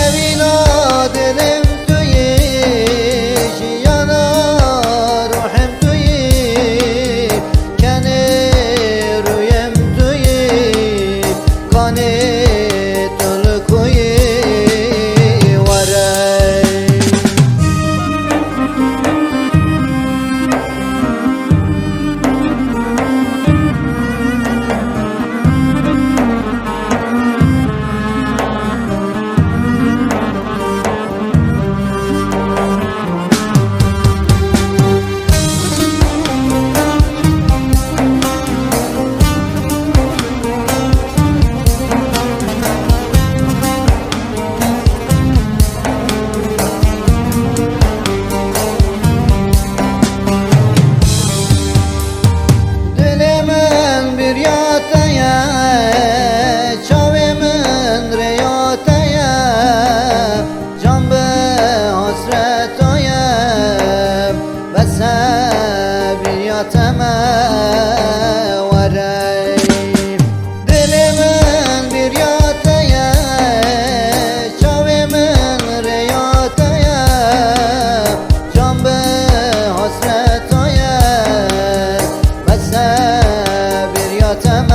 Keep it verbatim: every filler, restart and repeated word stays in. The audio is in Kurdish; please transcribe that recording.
Evîna dilim tu yî, jiyana ruhim tu yî, kenê rûyim tu yî, kanê tu li ku yî, were. Dilê min biriya te ye, çavê min rêya te ye, can bi hasreta ye, bes e biriya te me were. Dilê min biriya te ye, çavê min rêya te ye, can bi hasreta ye, bes e biriya te me